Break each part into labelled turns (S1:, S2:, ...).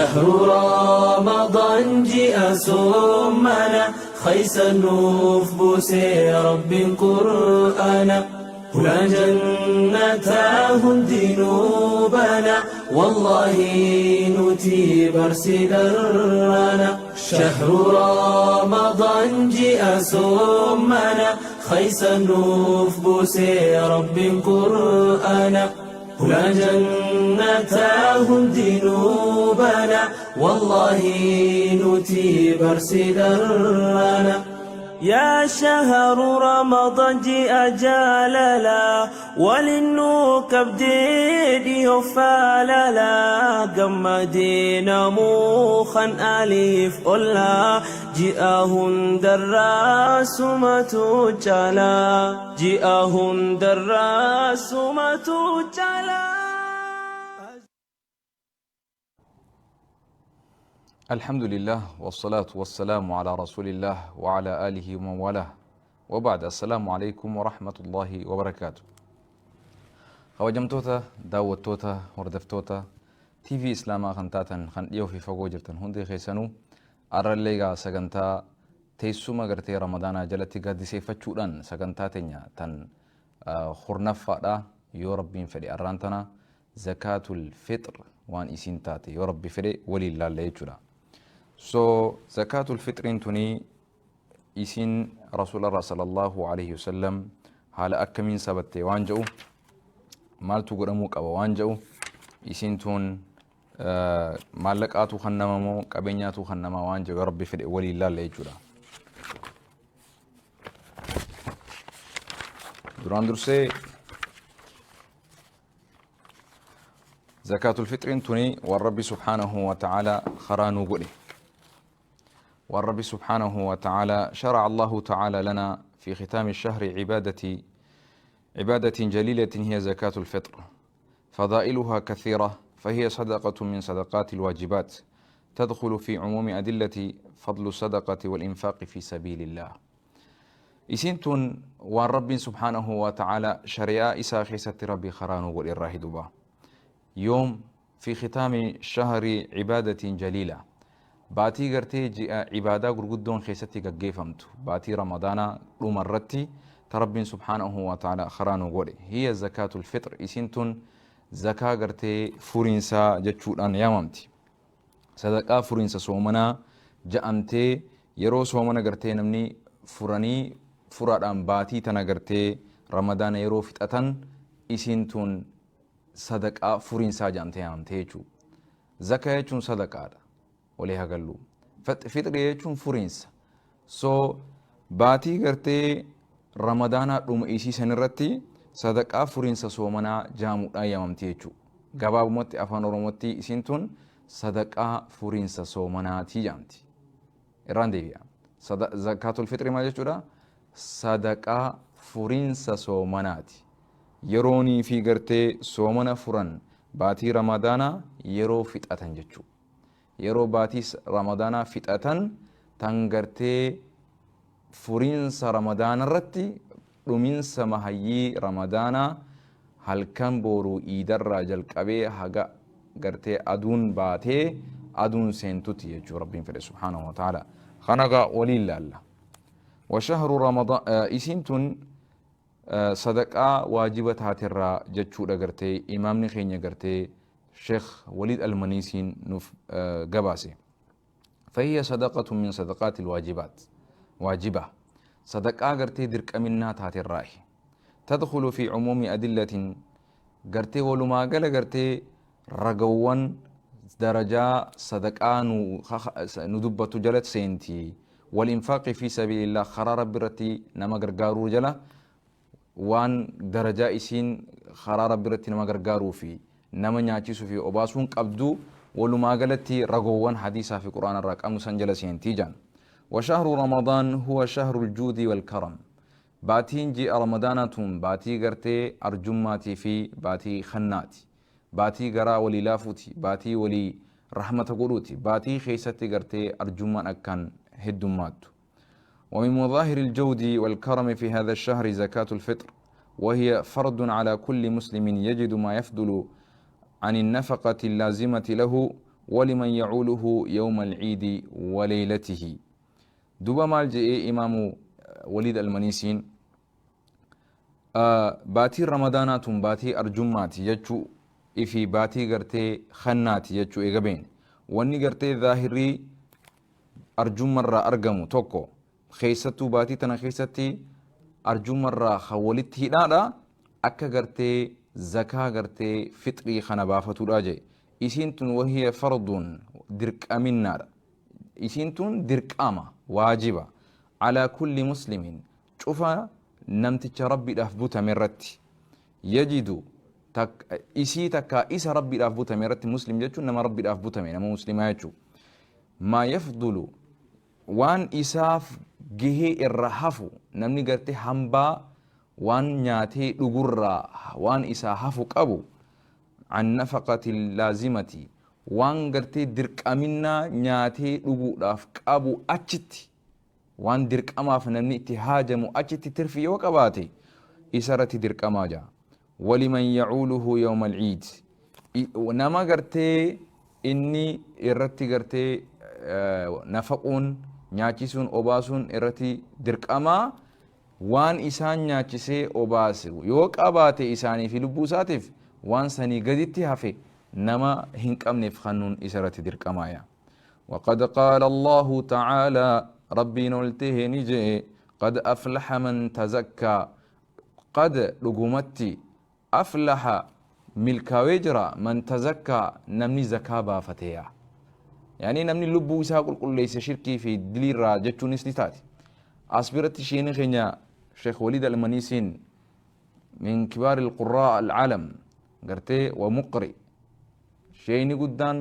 S1: شهر رمضان جاء سمنا خيس النوف بوسي رب قرآنا هنا جنتاه دينوبنا والله نتي برسدرنا شهر رمضان جاء سمنا خيس النوف بوسي رب قرآنا هنا جنتاه دينوبنا والله نتي برسدرنا يا شهر رمضان جاء جاللا وللنوك بديدي فاللا قمدينا موخا أليف أولا جاءهن دراس ما تجالا جاءهن دراس ما تجالا.
S2: الحمد لله والصلاة والسلام على رسول الله وعلى آله ومن والاه وبعد، السلام عليكم ورحمة الله وبركاته. Kabajamtoota daawwattoota hordoftoota TV Islaamaa kan taatan kan dhiyoo fi fagoo jirtan hundi keessanuu, arrallee egaa sagantaa teessuma gartee Ramadaanaa jalatti gaaddiseeffachuudhaan sagantaa teenya tan hurnaffaadha. Yoo Rabbiin fedhe arraan tana zakaatul fixr waan isiin taate yoo Rabbi fedhe waliin laalla jechuudha. So zakaatul fixriin tunii isiin Rasuularraa sallallahu alaihi wasallam haala akkamiin sabatte waan jedhu, maaltu godhamuu qaba waan jedhu, isiin tun maallaqaatu kan nama moo qabeenyaatu kan namaa waan jedhu yoo Rabbi fedhe waliin laalla jechuudha. Duraan dursee zakaatul fixriin tuni waan Rabbi subhaanahu wa ta'ala karaa nuu godhe. Waan Rabbi subhaanahu wa ta'ala شرع الله تعالى لنا في ختام الشهر عبادة جليلة هي زكاة الفطر. فضائلها كثيرة، فهي صدقة من صدقات الواجبات تدخل في عموم أدلة فضل الصدقة والإنفاق في سبيل الله. Isiin tun waan Rabbiin subhaanahu wa ta'ala shari'aa isaa keessatti Rabbi karaa nuu godhe irraa hiduba. Yoom fi khitaami shahri cibaadatiin jaliila. Baatii gartee ji'a cibaadaa gurguddoon keessatti gaggeeffamtu baatii Ramadaanaa dhuma irratti ta Rabbiin subhaanahu wa ta'ala karaa nuu godhe. Hiya zakaatul fixr, isiin tun zakaa gartee furiinsaa jechuudhaan yaamamti. Sadaqaa furiinsa soomanaa ja'amtee yeroo soomana gartee namni furanii furaadhaan baatii tana gartee Ramadaana yeroo fixatan isiin tun sadaqaa furiinsaa ja'amtee yaamamtee jechuudha. Zakaa jechuun sadaqaadha. Walii hagallu. Fixrii jechuun furiinsa. So baatii gartee Ramadaanaa dhuma isii san irratti sadaqaa furiinsa soomanaa jaamuudhaan yaamamti jechuudha. Gabaabumatti afaan Oromootti isiin tun sadaqaa furiinsa soomanaatii jaamti. Irraan deebi'a. Zakaatul fixrii maal jechuudha? Sadaqaa furiinsa soomanaati. Yeroonii fi gartee soomana furan baatii Ramadaanaa yeroo fixatan jechuudha. Yeroo baatii Ramadaanaa fixatan tan gartee furiinsa Ramadaana irratti dhuminsa mahayyii Ramadaanaa halkan booruu iidarraa jalqabee haga gartee aduun baatee aduun seentutti jechuu Rabbiin fedhe subhaanahu wa ta'ala. Kana gaa waliin laalla. Wa shahru Ramadaan isiin tun sadaqaa waajiba taaterraa jechuudha gartee imaamni keenya gartee Sheekh Waliid Almaniisiin nuuf gabaase. فهي صدقة من صدقات الواجبات واجبة، صدقاء قرتي درقمنا تاتي الرأي، تدخل في عموم أدلة قرتي ولما قال قرتي رقوان درجة صدقاء ندبة جلت سينتي والإنفاق في سبيل الله خرار برتي نما قرقارو جلا وان درجة إسين خرار برتي نما قرقارو في نما نياتيسو في أباسون قبدو ولما قالت رقوان حديثة في قرآن الرقم سنجل سينتي جان. وشهر رمضان هو شهر الجود والكرم. باتين جي رمضانة باتي قرتي أرجماتي في باتي خناتي باتي قرا ولي لافوتي باتي ولي رحمة قروتي باتي خيستي قرتي أرجمان أكان هدمات. ومن مظاهر الجود والكرم في هذا الشهر زكاة الفطر، وهي فرض على كل مسلم يجد ما يفضل عن النفقة اللازمة له ولمن يعوله يوم العيد وليلته. دوبا مال جئ إمام وليد المنيسين باتي رمضانات باتي أرجمات يجو إفي باتي غرتي خنات يجو إيغبين واني غرتي ظاهري أرجم مرة أرجمو توكو خيستو باتي تنا خيستي أرجم مرة خولت هنا أكا غرتي زكاة غرتي فطري خنا بافتو راجي إسنتن وهي فرض درك أمنا إسنتن درك أما واجبة على كل مسلم شوف نمتش ربي الأفبوت مرتي يجد تك إسي تكا إس ربي الأفبوت مرتي مسلم جتشو نما ربي الأفبوت من نما مسلم يجو ما يفضل وان إساف جه الرهفو نمني قرتي همبا وان نياتي لغرة وان إسا قبو عن نفقة اللازمة وان قرتي درك أمنا نياتي لغرة أبو أجت وان درك أما فنمني اتهاجم أجت ترفي وكباتي إسارتي درك أما جا ولمن يعوله يوم العيد ونما قرتي إني إرتي قرتي نفقون نياتيسون أوباسون إرتي درك أما وان إسان نياتيسي أوباسو يوك أباتي إساني في لبوساتف وان سني قدتي هفي نما هنك أمني فخنون إسارتي درك أمايا. وقد قال الله تعالى ربي نلته نجي قد أفلح من تزكى قد لقمتي أفلح ملكاويجرا من تزكى نمني زكاة بافتيا يعني نمني لبو ساقل قل ليس شركي في دليل راجتو نسلتاتي أصبرت شيني خنيا شيخ وليد المنيسين من كبار القراء العالم قرتي ومقري شيني قدان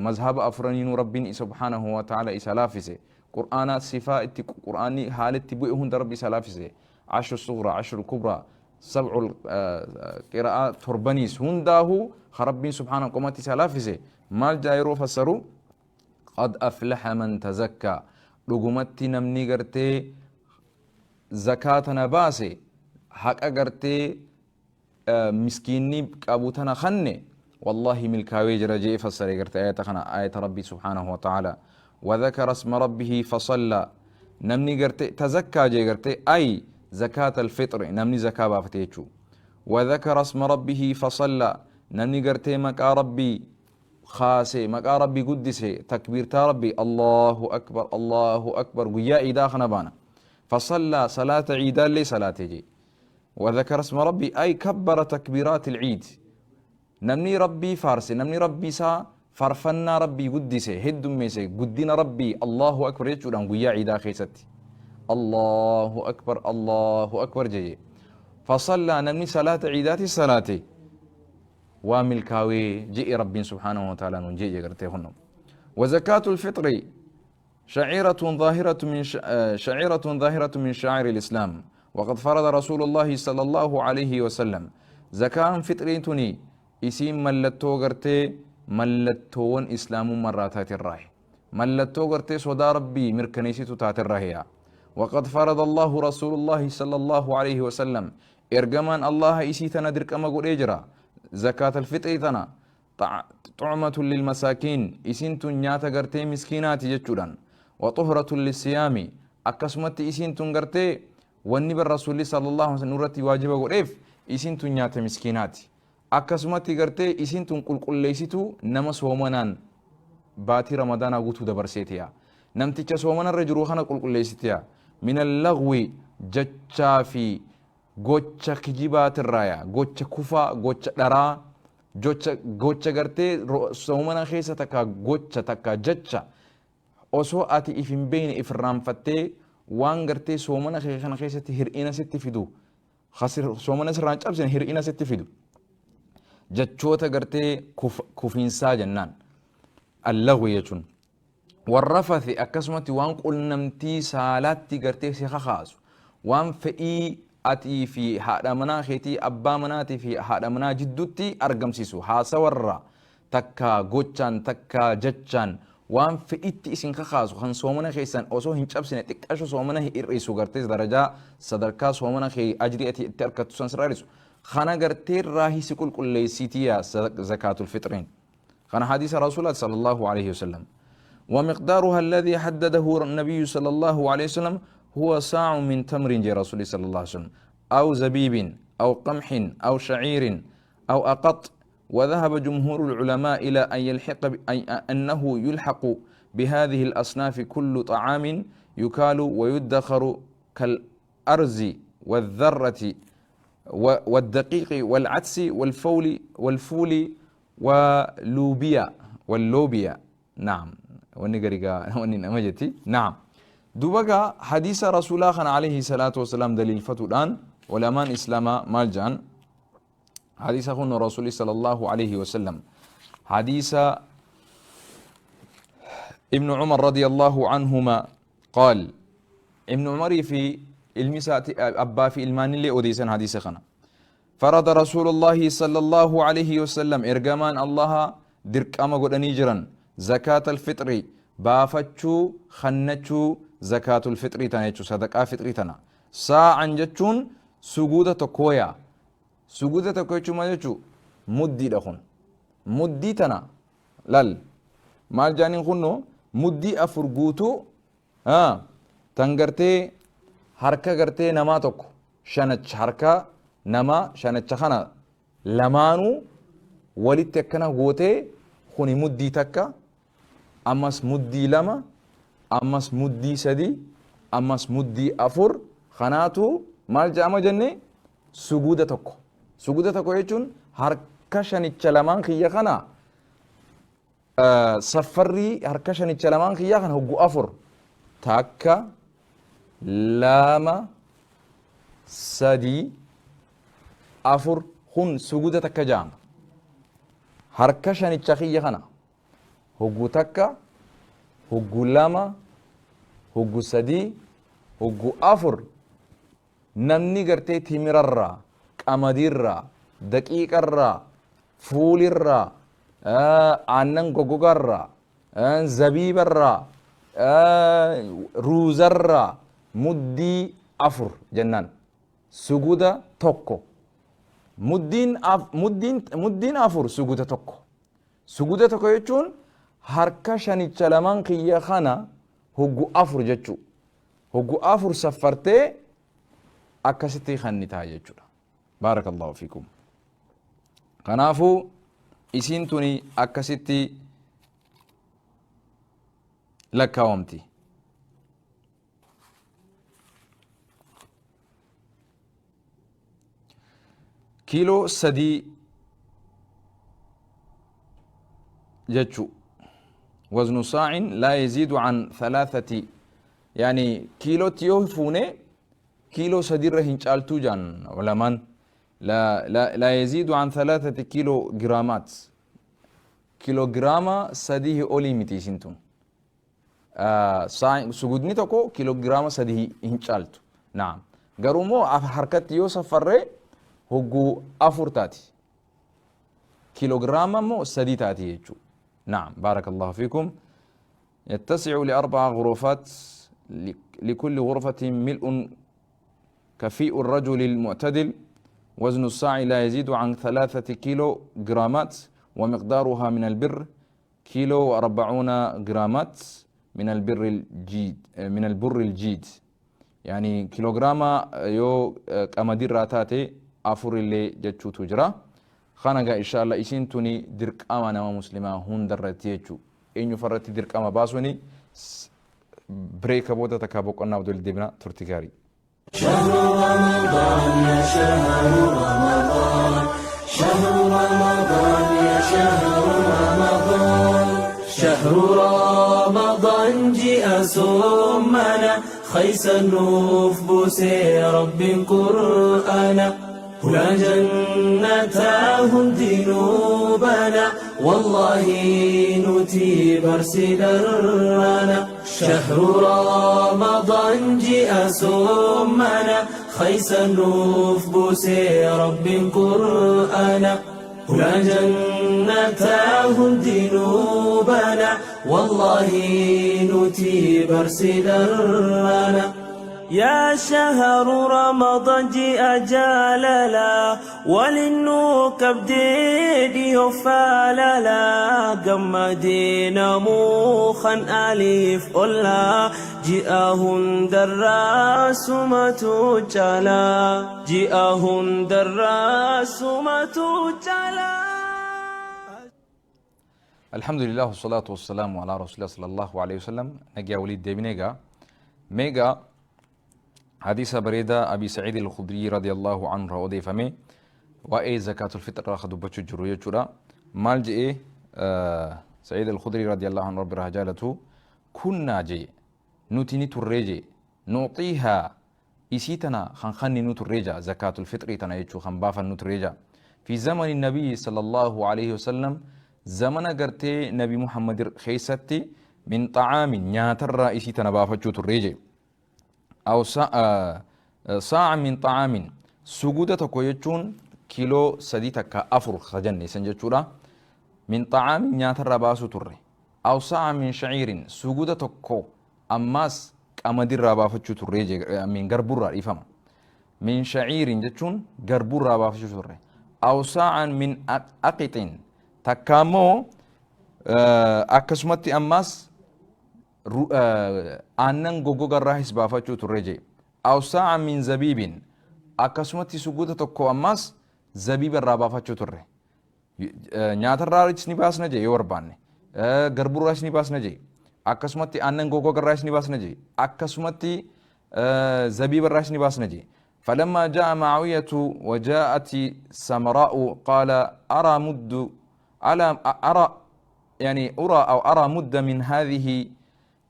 S2: مذهب أفرانين ربي سبحانه وتعالى إسلافسه قرآن صفات قرآني حالة تبوئهن ربي سلافسه عشر الصغرى عشر الكبرى سبع قراءات تربانيس هنداه خربين سبحانه قمتي سلافسه مال جايرو فسرو قد أفلح من تزكى لقمتي نمني قرتي زكاة نباسي حق قرتي مسكيني أبوتنا خني والله ملكاوي جرجي فسري قرتي آية خنا آية ربي سبحانه وتعالى. وذكر اسم ربه فصلى نمني قرتي تزكى جي قرتي أي زكاة الفطر نمني زكاة بافتيتشو. وذكر اسم ربه فصلى نمني قرتي مكا ربي خاسي مكا ربي قدسي تكبير ربي الله أكبر الله أكبر ويا إيدا خنبانا فصلى صلاة عيدا لي صلاة جي. وذكر اسم ربي أي كبر تكبيرات العيد نمني ربي فارسي نمني ربي سا فرفنا ربي قدسي هد ميسي قدنا ربي الله أكبر يجوران ويا عيدا خيستي الله أكبر الله أكبر جي. فصلى نمني صلاة عيدات صلاتي وملكاوي جئ ربي سبحانه وتعالى نجي جرتهن. وزكاة الفطر شعيرة ظاهرة من شعيرة ظاهرة من شعائر الإسلام. وقد فرض رسول الله صلى الله عليه وسلم زكاة فطرتني اسم ملتو غرتي ملتون إسلام مراتات الراهي ملتو غرتي صدا ربي مركنيسيتو تات الراهية. وقد فرض الله رسول الله صلى الله عليه وسلم إرجمان الله إسيتنا درك أما قول إجرا زكاة الفطر تنا طعمة للمساكين إسنتن نياتا غرتي مسكينات جتشوران وطهرة للصيام أكسمت إسنتن غرتي والنبي الرسول صلى الله عليه وسلم نورتي واجب قريف إسنتن نياتا مسكينات أكسمت غرتي إسنتن قل قل ليستو نما صومنان باتي رمضان أغوتو دبرسيتيا نمتيتش صومنا الرجروخنا قل قل ليستيا من اللغو جتشافي gocha kijibaatirraaya gocha kufaa gocha dharaa gocha gartee soomana keessa takka gocha takka jecha osoo ati if hin beekne if irraanfattee waan gartee soomana kee kana keessatti hir'ina sitti fidu soomana sirraan cabsine hir'ina sitti fidu jechoota gartee kufiinsaa jennaan allagwi jechuun warrafathi akkasumatti waan qunnamtii saalaatti gartee si kakaasu waan fedhii atii fi haadha manaa keetii abbaa manaatii fi haadha manaa jidduutti argamsiisu haasawarra takka gochaan takka jechaan waan fedhitti isin kakaasu kan soomana keessan osoo hin cabsine xiqqasho soomana hir'isu gartee darajaa sadarkaa soomana kee ajrii ati itti argattu san sirra hir'isu kana gartee irraa hisi qulqulleessitiya zakaatul fixriin. كان حديث رسول الله صلى الله عليه وسلم. ومقدارها الذي حدده النبي صلى الله عليه وسلم هو صاع من تمر جي رسول الله صلى الله عليه وسلم، أو زبيب أو قمح أو شعير أو أقط. وذهب جمهور العلماء إلى أن يلحق أنه يلحق بهذه الأصناف كل طعام يكال ويدخر كالأرز والذرة والدقيق والعدس والفول واللوبيا. نعم، ونقرقا ونمجتي. نعم، دوبقى حديث رسول الله عليه الصلاة والسلام دليل فتودان علماء إسلام مالجان حديث هن رسول صلى الله عليه وسلم، حديث ابن عمر رضي الله عنهما قال، ابن عمر في المسات أبا في المان اللي أوديسن حديث خنا، فرض رسول الله صلى الله عليه وسلم إرجامان الله درك أما قد نيجرا زكاة الفطر بافتشو خنتشو زكاة الفطر تنيتشو صدقة فطر تنا ساعة جتشون سجودة تكويا سجودة تكويا ما جتشو مدي لخون مدي تنا لال مال جانين خنو مدي أفرجوتو تنقرتي حركة قرتي نما تكو شنتش حركة نما شنتش خنا لمانو ولتكنا غوتي خوني مدي تكا أمس مدي لما أمس مدي سدي أمس مدي أفر خناتو مال جامع جنة سجودة تكو سجودة تكو يجون حركة شنتش لمان خيا خنا سفري حركة شنتش لمان خيا خنا هو أفر تكا لما سدي أفر خون سجودة تكا جام حركة شنتش خيا خنا هو تكا هو لما هو سدي هو أفر نمني قرتي تمررا قمديرا دقيقرا فولرا آنن غوغرا زبيبرا روزرا مدي أفر جنان سجودة توكو مدين مدين مدين أفر سجودة توكو سجودة توكو يجون حركة شني چلمان قيا خانا هو أفر جتشو هو أفر سفرته أكستي خاني تاجتشو. بارك الله فيكم. كنافو إسنتوني أكستي لكاومتي. كيلو سدي جتشو وزن صاع لا يزيد عن 3، يعني كيلو تيوفوني كيلو سدي رهن چالتو جان علمان لا لا لا يزيد عن 3 كيلو جرامات كيلو جراما سديه أولي متي سنتون صاع سجودني تكو كيلو جراما سديه هنچالتو. نعم قرومو حركة يوسف فري هو أفور تاتي كيلو جراما مو سدي تاتي يجو. نعم بارك الله فيكم. يتسع ل4 غرفات لكل غرفة ملء كفيء الرجل المعتدل. وزن الصاع لا يزيد عن 3 كيلو جرامات ومقدارها من البر كيلو و40 جرامات من البر الجيد من البر الجيد، يعني كيلوغراما يو قمدير راتاتي أفر اللي جتشو تجرا خانقا إن شاء الله إسنتوني درك أمانا ومسلمة هون درتيجو إنيو فرتي درك أما باسوني بريك بودا تكابوك أنا بدل دبنا ترتكاري.
S1: شهر رمضان يا شهر رمضان شهر رمضان يا شهر رمضان شهر رمضان جاء سمنا خيس النوف بوسي رب قرآنا هنا جنتاهم ذنوبنا والله نتي برسدرنا شهر رمضان جاء سمنا خيس النوف بوسي رب قرآنا هنا جنتاهم ذنوبنا والله نتي برسدرنا. يا شهر رمضان جاء جاللا وللنو كبديدي فاللا قمدينا موخا أليف أولا جاءهن دراس ما تجالا جاءهن دراس ما تجالا.
S2: الحمد لله والصلاة والسلام على رسول الله صلى الله عليه وسلم. نجا وليد ديبنيجا ميجا حديث بريدة أبي سعيد الخدري رضي الله عنه رأودي فمي وإيه زكاة الفطر راخدو بچو جروية جورا مال جئ سعيد الخدري رضي الله عنه رب رجالته كنا جي نوتيني تريجي نعطيها إسيتنا خنخني نوتريجا زكاة الفطر تنا يجو خنبافا نوتريجا في زمن النبي صلى الله عليه وسلم زمن قرتي نبي محمد خيستي من طعام نياتر إسيتنا بافا تريجي أو صاع من طعام سجودة كويتشون كيلو سديتك أفر خجني سنجتشورا من طعام نياتر باسو تري أو صاع من شعير سجودة كو أماس قمدير رابافتشو تري من قربورا إفهم من شعير جتشون قربورا رابافتشو تري أو صاعا من أقط تكامو أكسمتي أماس aannan goggogarraa baafachuu turre jee aw saa'a min zabiibin akkasumatti suguuta tokko ammaas zabiiba irraa baafachuu turre nyaatarraas ni baasna jee yoo barbaanne garbuurraas ni baasna jee akkasumatti aannan goggogarraas ni baasna jee akkasumatti zabiiba irraas ni baasna jee. فلما جاء معاوية وجاءت سمراء قال أرى مد على أرى يعني أرى أو أرى مد من هذه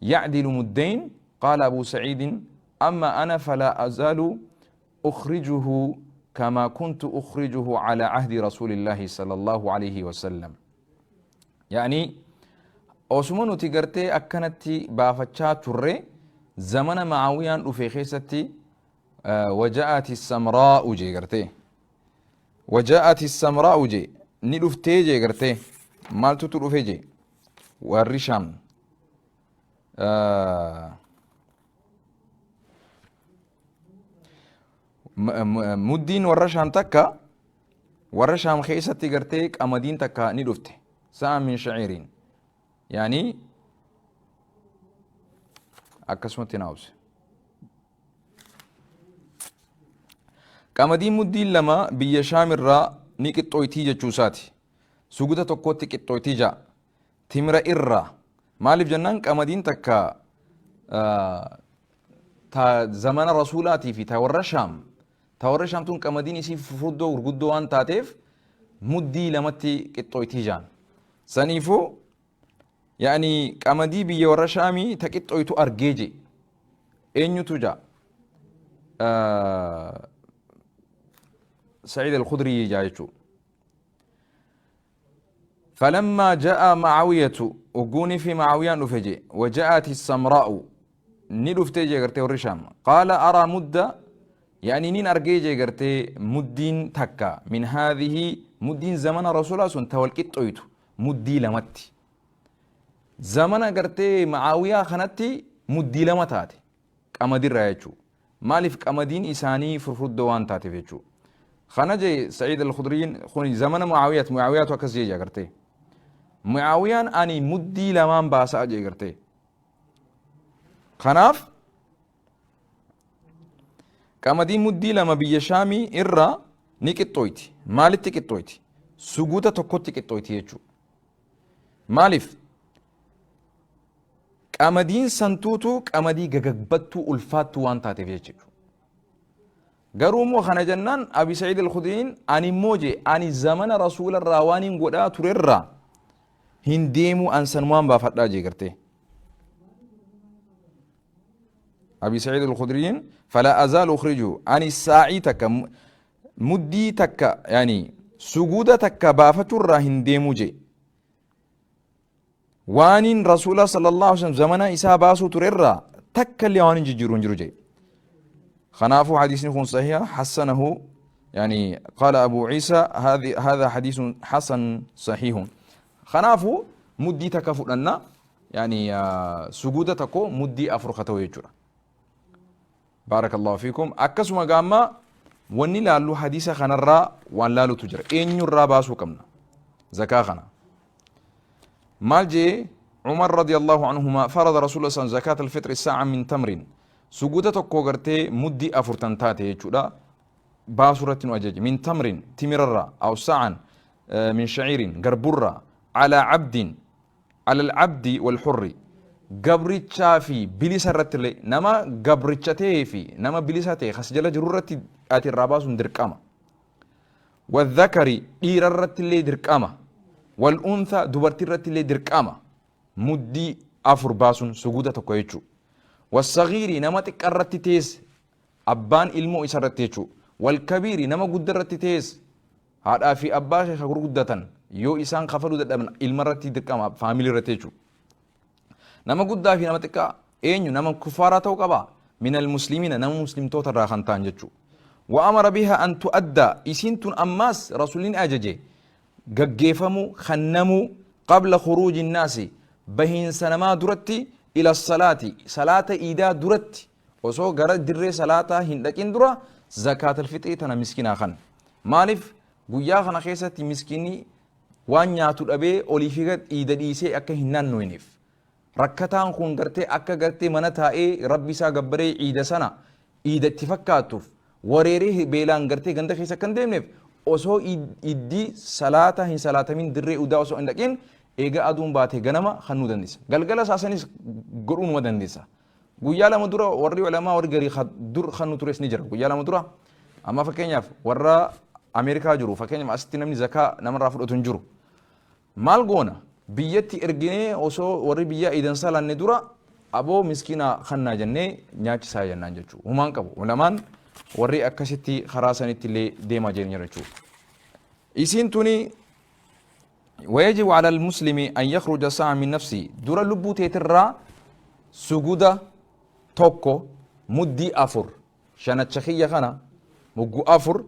S2: يعدل مدين. قال أبو سعيد أما أنا فلا أزال أخرجه كما كنت أخرجه على عهد رسول الله صلى الله عليه وسلم. يعني أوسمون تيغرتي أكنتي بافتشا تري زمن معاوية وفي خيستي وجاءت السمراء جيغرتي وجاءت السمراء جي ندفتي جيغرتي مالتو تروفي جي والرشام مدين ورشام تكا ورشام خيستي غرتيك أمدين تكا ندفته ساعة من شعيرين يعني أكسمتي ناوس قمدين مدين لما بيشام الرا نيكتويتي جچوساتي سوغوتا tokkotti qixxooyti ja timira irraa maaliif jennaan qamadiin takka ta zamana rasuulaatii fi ta warra shaam tun qamadiin isii furfurdoo gurguddoo waan taateef muddii lamatti qixxooyti jaan saniifuu yaani qamadii biyya warra shaamii ta qixxooytu argee je eenyutu ja سعيد الخدري جايتشو. فلما جاء معاوية وقوني في معاوية نفجي وجاءت السمراء ندفتي جرتي الرشام قال أرى مدة يعني نين أرجي جرتي مدين تكا من هذه مدين زمن رسول الله سنت والكتويتو مدي لمتي زمن جرتي معاوية خنتي مدي لمتاتي كأمدير رايتشو مالف كأمدين إساني فرفرد دوان تاتي فيتشو خنجي سعيد الخدريين خوني زمن معاوية معاوية وكزي جرتي معاوية أني مدي لمان باسا جرتي خناف كما مدي لما بيشامي إرى نيكتويتي مالتي كتويتي سجودة تكوتي كتويتي يجو مالف كما دين سنتوتو كما دي ججبتو ألفاتو وانتا تفيجو garuu kana jennaan Abi Saciid Alkhudriin ani immoo je ani zamana rasuula irraa waan hin godhaa turerraa hin deemuu an sanumaan baafadhaa jee gartee. أبي سعيد الخدري فلا أزال أخرجه أني الساعي تكا مدي تكا يعني سجودة تكا بافتر هن ديمو جي وان رسول صلى الله عليه وسلم زمنا إسا باسو ترر تكا اللي وان جيرون جرو خنافو حديث يكون صحيح حسنه يعني قال أبو عيسى هذا حديث حسن صحيح. خنافو مدي تكا فلنا يعني سجودة تكو مدي أفرخته يجرا. Baarakallahu fiikum. Akkasuma gaamma wanni laallu hadiisa kanarraa waan laalutu jira. Eenyurraa baasuu qabna zakaa kana? Maal jee Umar radiyallahu anhuma? Farada rasuula san zakaat alfixri saa'a min tamrin, suguda tokko gartee muddii 4 taate jechuudha baasuu irratti nu ajaje, min tamrin timirarraa, aw sa'an min shaciirin garburraa, calaa cabdin, ala alcabdi walxurri, gabrichaa fi bilisa irratti illee, nama gabricha ta'ee fi nama bilisa ta'e kas jala jiru irratti ati irraa baasuun dirqama. Wadhakari dhiira irratti illee dirqama. Wal untha dubartii irratti illee dirqama. Muddii 4 baasuun suguda tokko jechuudha. Wassagiiri nama xiqqa irratti ta'es, abbaan ilmoo isa irratti jechuudha. Wal kabiiri nama guddaa irratti ta'es, haadhaa fi abbaa kee ka gurguddatan yoo isaan kafaluu dadhaban ilma irratti dirqama, faamilii irratti jechuudha. Nama guddaa fi nama xiqqaa eenyu? Nama kuffaaraa ta'uu qaba? Minal muslimiina, nama muslimtoota irraa kan ta'an jechuudha. Wa amara biha an tu'addaa, isiin tun ammaas rasuulli ajaje gaggeeffamuu kannamuu, qabla khuruuji naasi, bahiinsa namaa duratti, ila salaati, salaata iidaa duratti, osoo gara dirree salaataa hin dhaqin dura zakaatal fixrii tana miskinaa kan. Maaliif? Guyyaa kana keessatti miskinni waan nyaatu dhabee olii fi gad iida dhiisee akka hin naannoyneef, rakkataan kun gartee akka gartee mana taa'ee rabbi isaa gabbaree iida sana iida itti fakkaattuuf, wareeree beelaan gartee ganda keessa akka hin deemneef, osoo iddii salaata hin salaatamin dirree udaa osoo hin dhaqin, eega aduun baate ganama kannuu dandeessa. Galgala isaasanis godhuu numa dandeessa. Guyyaa 2 dura warri ulamaa warri garii dur kannu tures ni jira. Guyyaa 2 dura amma fakkeenyaaf warra Ameerikaa jiru, fakkeenyaaf asitti namni zakaa namarraa fudhatu hin jiru. Maal goona? Biyyatti erginee osoo warri biyyaa iidan salaanne dura aboo miskiina kannaa jennee nyaachisaa jennaan jechuudha. Humaan qabu. Ulamaan warri akkasitti karaa sanitti illee deemaa jiran jira jechuudha. Isiin tuni ويجب على المسلم أن يخرج ساعة من نفسه، dura lubbuu teetirraa suguda tokko, muddii 4, shanacha kiyya kana muggu 4,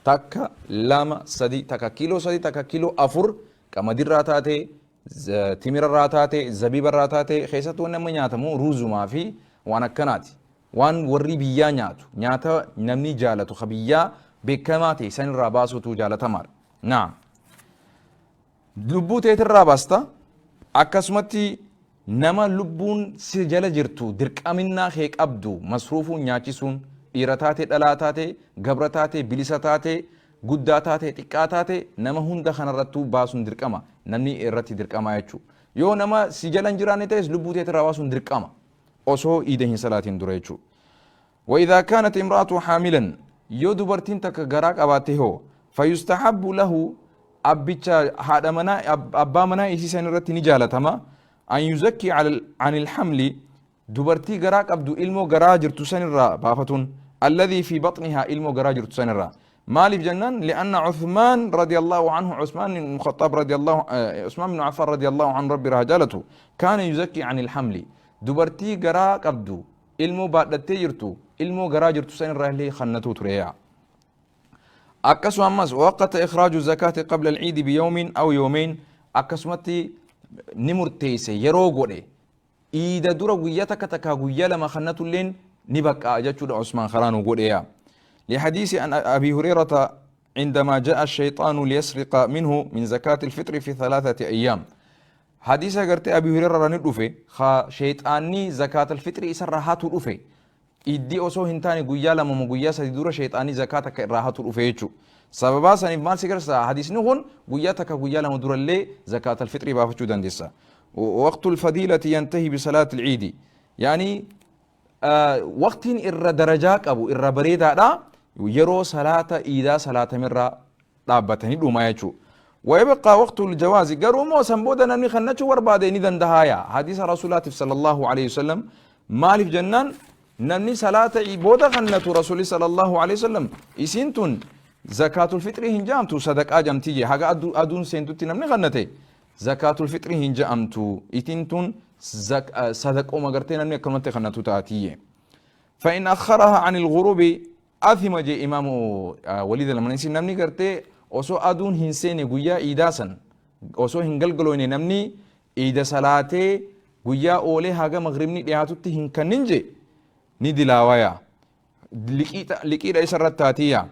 S2: takka, lama, sadi, takka kiiloo 3, takka kiiloo 4, qamadirraa taate, timirarraa taate, zabiibarraa taate, keessattuu wanni amma nyaatamu ruuzumaa fi waan akkanaati. Waan warri biyyaa nyaatu, nyaata namni jaalatu ka biyyaa beekamaa ta'e sanirraa baasuutu jaalatamaadha. Naam. Lubbuu teetirraa baasta. Akkasumatti nama lubbuun si jala jirtu dirqaminnaa kee qabdu masruufuun, nyaachisuun, dhiira taate, dhalaa taate, gabra taate, bilisa taate, guddaa taate, xiqqaa taate, nama hunda kanarrattuu baasuun dirqama, namni irratti dirqamaa jechuudha. Yoo nama si jala hin jiraanne ta'es lubbuu teetirraa baasuun dirqama osoo iida hin salaatiin dura jechuudha. وإذا كانت امرأة حاملا، yoo dubartiin takka garaa qabaatte hoo? فيستحب له، abbicha haadha manaa, abbaa manaa isii san irratti ni jaalatama, أن يزكي عن الحمل، dubartii garaa qabdu, ilmoo garaa jirtu san irraa baafatuun, الذي في بطنها، ilmoo garaa jirtu san irraa. Maaliif jennaan, لأن عثمان رضي الله عنه، عثمان بن الخطاب رضي الله، عثمان بن عفان رضي الله عنه، ربي irraa jaalatu، كان يزكي عن الحمل، dubartii garaa qabdu, ilmoo baadhattee jirtu, ilmoo garaa jirtu san irraa illee kannatuu ture. Akkasuma ammas وقت إخراج الزكاة قبل العيد بيوم أو يومين، akkasumatti ni murteesse, yeroo godhe iida dura guyyaa takka, takka guyyaa 2 kannatulleen ni baqqaa jechuudha. Usmaan karaanuu godheya. لحديث عن أبي هريرة عندما جاء الشيطان ليسرق منه من زكاة الفطر في 3 أيام. حديث gartee Abi Hurayra ni dhufe ka shayxaanni zakaatal fixrii isarraa hatu dhufe, iddii osoo hin taane guyyaa 2 moo guyyaa 3 dura shayxaanni zakaa takka irraa hatu dhufe jechuudha. Sababaa saniif maal si garsiisa hadiisni kun? Guyyaa takka, guyyaa 2 durallee zakaatal fixrii baafachuu dandeessa. وقت الفضيلة ينتهي بصلاة العيد، يعني waqtiin irra darajaa qabu, irra bareedaadha, yeroo salaata iidaa salaatamirra dhaabbatanii dhumaa jechuudha. ويبقى وقت الجواز، garuu immoo san booda namni kannachuu barbaade ni dandahaaya hadiisa rasuulaatiif صلى الله عليه وسلم. Maaliif jennaan, namni salaata booda kannatu, rasuuli صلى الله عليه وسلم isiin tun zakaatul fixrii hin jaamtu, sadaqaa jamtii jee. Haga aduun seentutti namni kannate zakaatul fixrii hin je'amtu, itiin tun sadaqooma gartee namni akkanumatti kannatu taatiyye. فإن أخرها عن الغروب أثم jee imaamu Waliid al-Manisi. Namni gartee osoo aduun hin seene guyyaa iidaa san, osoo hin galgaloyne, namni iida salaatee guyyaa oolee haga magribni dhiyaatutti hin kannin je ni dilaawaya. Liqiidha isarratti taatiyya.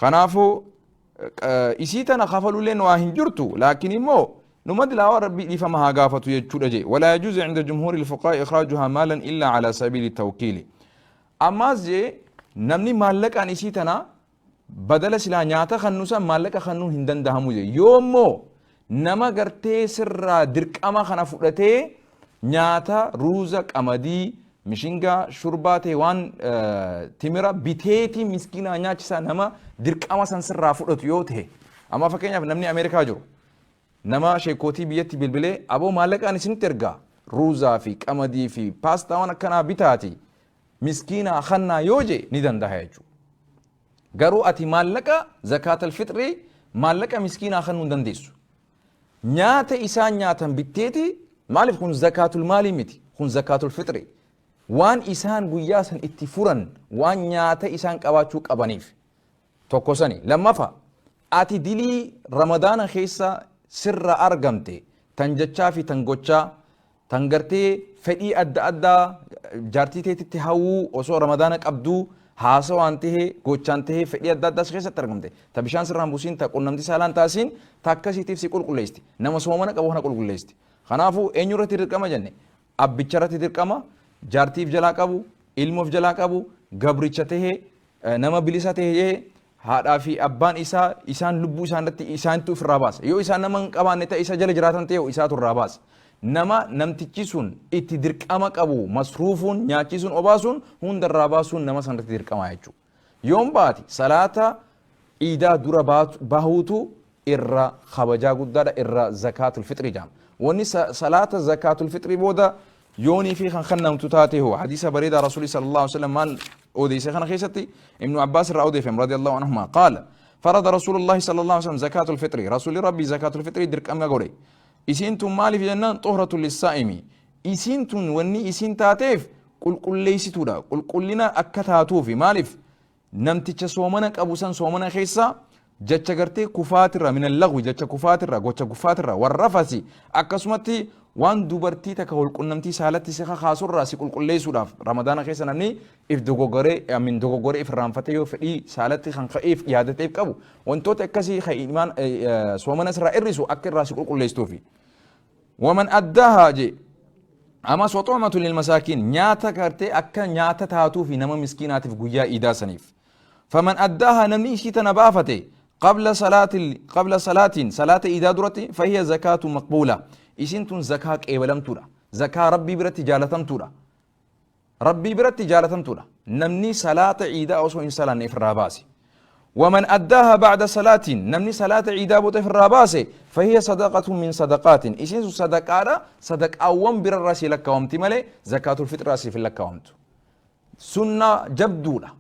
S2: Kanaafuu isii tana kafalulleen waa hin jirtu, laakiin immoo numa dilaawa Rabbii dhiifama haa gaafatu jechuudha je. Walaa yajuuzu cinda jumhuuri lfuqaa ikhraajuhaa maalan illaa calaa sabiili tawkiili. Ammaas je, namni maallaqaan isii tana badala silaa nyaata kannu san maallaqa kannuun hin dandahamu je. Yoommoo nama gartee sirraa dirqama kana fudhatee nyaata ruuza, qamadii, mishingaa, shurbaa ta'e, waan timira biteetii miskiinaa nyaachisaa nama dirqama san sirraa fudhatu yoo ta'e, amma fakkeenyaaf namni Ameerikaa jiru nama sheekootii biyyatti bilbilee, "Aboo, maallaqaan isinitti ergaa, ruuzaa fi qamadii fi paastaa waan akkanaa bitaati miskiinaa kannaa" yoo je, ni danda'a jechuudha. Garuu ati maallaqa zakaatal fixrii maallaqa miskiinaa kennuu hin dandeessu. Nyaata isaan nyaatan bitteeti. Maaliif? Kun zakaatul maalii miti, kun zakaatul fixrii. Waan isaan guyyaa san itti furan, waan nyaata isaan qabaachuu qabaniif tokko sani. Lammafa, ati dilii Ramadaana keessa sirra argamte, tan jechaa fi tan gochaa, tan gartee fedhii adda addaa jaartii teetitti hawwuu osoo Ramadaana qabduu, haasawaan tahee gochaan tahee, fedhii adda addaa si keessatti argamte, ta bishaan sirraan buusiin, ta qunnamtii saalaan taasiin, ta akkasiitiif si qulqulleessti. Nama soomana qabu kana qulqulleessti. Kanaafuu eenyu irratti dirqama jenne? Abbicha irratti dirqama, jaartiif jalaa qabu, ilmoof jalaa qabu, gabricha tahee nama bilisa tahee, haadhaa fi abbaan isaa isaan lubbuu isaan irratti isaantu ofirraa baasa. Yoo isaan nama hin qabaanne ta'e, isa jala jiraatan ta'e, isaatu irraa baasa. Nama namtichi sun itti dirqama qabu masruufuun, nyaachisuun, obaasuun, hunda irraa baasuun nama san irratti dirqama jechuudha. Yoon baate salaata iidaa dura bahuutu irra kabajaa guddaadha, irra zakaatul fixrii jedhama. Wanni salaata zakaatul fixrii booda yoonii fi kan kennamtu taate hoo? Hadiisa bareedaa Rasuulli sallallahu alaihi wasallam maal odeesse kana keessatti? Ibnu Abbaas irraa odeeffame radiyallahu anhuma, qaala farada Rasuulullahi sallallahu alaihi wasallam zakaatul fixrii. Rasuulli Rabbii zakaatul fixrii dirqama godhe. Isiin tun maaliif jennaan, xuhratu lissaa'imi. Isiin tun wanni isiin taateef qulqulleessituudha, qulqullina akka taatuufi. Maaliif? Namticha soomana qabu san soomana keessa jecha gartee kufaatirra, min allagwi, jecha kufaatirra, gocha kufaatirra, warrafasi, akkasumatti waan dubartii takka walqunnamtii saalatti si kakaasurraa si qulqulleessuudhaaf. Ramadaana keessa namni if dogoggoree, amin dogoggoree, if irraanfatee yoo fedhii saalatti kan ka'eef yaadateef qabu, wantoota akkasii kan imaan soomana sirraa irrisu akka irraa si qulqulleessuufi. Waman addaahaa je, amas waxuumatu lilmasaakiin, nyaata gartee akka nyaata taatuufi nama miskiinaatiif guyyaa iidaa saniif. Faman addaahaa, namni ishii tana baafate, qabla salaatin, qabla salaatiin, salaata iidaa duratti, fahiya zakaatu maqbuula. Isiin tun zakaa qeebalamtuudha, zakaa Rabbii biratti jaalatamtuudha, Rabbii biratti jaalatamtuudha. Namni salaata iidaa osoo hin salaanne ifirraa baase. Waman addaaha ba'da salaatiin, namni salaata iidaa booda ifirraa baase, fahiya sadaqatun min sadaqaatin. Isiin sun sadaqaadha, sadaqaawwan birarraa sii lakkaawamti malee zakaatul fixraa siif hin lakkaawamtu. Sunnaa jabduudha.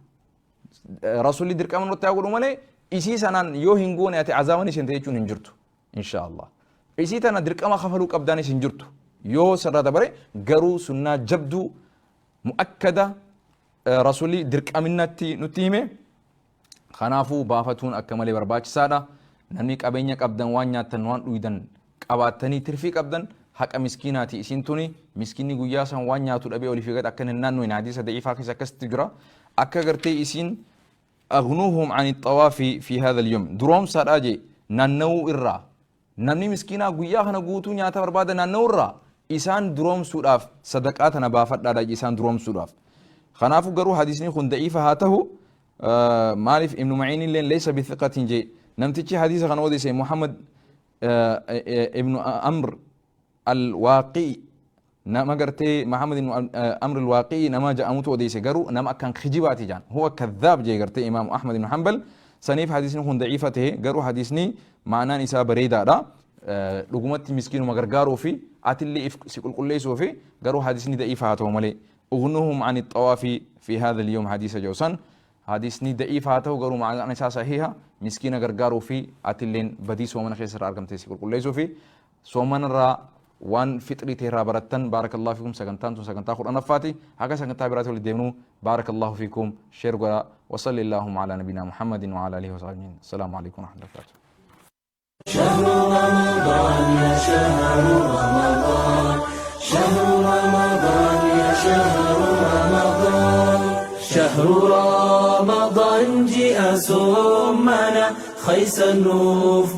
S2: Rasuulli dirqama nurratti haa godhu malee, isii sanaan yoo hin goone ati azaaban isheen ta'e jechuun hin jirtu. Insha Allah. Isii tana dirqama kafaluu qabdaanis hin jirtu. Yoo sirraa dabare garuu sunnaa jabduu mu'akkada Rasuulli dirqaminnatti nutti hime. Kanaafuu baafatuun akka malee barbaachisaadha. Namni qabeenya qabdan, waan nyaattan, waan dhuydan qabaattanii, tirfii qabdan, haqa miskiinaati isiin tuni. Miskiinni guyyaa san waan nyaatu dhabee olii fi gad akka hin naannoine hadiisa da'iifaa keessa akkasitti jira. Akka gartee isiin agnuuhum ani xawaafi fi hadha al-yawm, duroomsaadha jee. Naanna'uu irraa, namni miskiinaa guyyaa kana guutuu nyaata barbaada naanna'uu irraa isaan duroomsuudhaaf sadaqaa tana baafadhaadha isaan duroomsuudhaaf. Kanaafuu garuu hadiisni kun da'iifa haa ta'u. Maaliif? Ibnu Maciin illee laysa bithiqatin jee. Namtichi hadiisa kana odeesse Muhammad ibnu Amr al-Waaqii, nama gartee Muhammad ibnu Amr al-Waaqii nama ja'amutu odeesse, garuu nama akkan kijibaati jaan, huwa kadhaab jee gartee Imaamu Ahmad ibnu Hanbal. Saniif hadiisni kun da'iifa ta'e, garuu hadiisni ma'anaan isaa bareedaadha. Dhugumatti miskiinuma gargaaruu fi atillee if si qulqulleessuu fi, garuu hadiisni da'iifa haa ta'u malee, ugnuhum ani xawaafi fi hadha al-yawm hadiisa jedhu san, hadiisni da'iifa haa ta'u garuu ma'anaan isaa sahiha. Miskiina gargaaruu fi atilleen badii soomana keessa irraa argamte si qulqulleessuu fi soomanarraa waan fixrii ta'e irraa barattan. Baarakallahu fiikum. Sagantaan tun sagantaa 10ffaati. Haga sagantaa biraatti walitti deemnu, baarakallahu fiikum. Share godhaa. Wasalli allahumma ala nabina Muhammadin wa ala alihi wa sahbihi. Assalaamu alaikum wa rahmatullahi wa barakatuh.
S1: شهر رمضان يا شهر رمضان، شهر رمضان يا شهر رمضان، شهر. Waan ji'a soomana keessa nuuf.